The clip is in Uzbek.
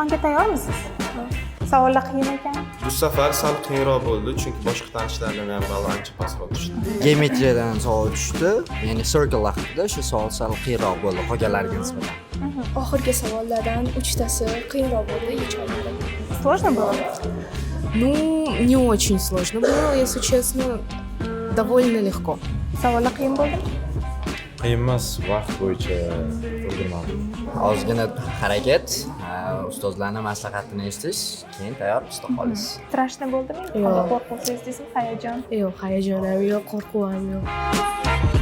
Imtihonga tayyormisiz? Savollar qiyin ekan. Bu safar sal qiyinroq bo'ldi, chunki boshqa tanishlarimdan ham ball ancha pastroq tushdi. Geometriyadan savol tushdi, ya'ni circle haqida. Shu savol sal qiyinroq bo'ldi qolganlarga nisbatan. Oxirgi savollardan uchtasi qiyinroq bo'ldi, yecholmadim. Сложно было? Ну, не очень сложно было, если честно. Довольно легко. Savollar qiyin bo'ldimi? Qiyin emas, vaqt bo'yicha ulgurmadim. Ozgina harakat, ustozlarni maslahatini eshitish, keyin tayyor, xudo xohlasa. Страшно bo'ldimi? Imtihonda Yo'q. qo'rquv sezdingizmi, hayajon? Yo'q, hayajon ham yo'q, qo'rquv ham yo'q.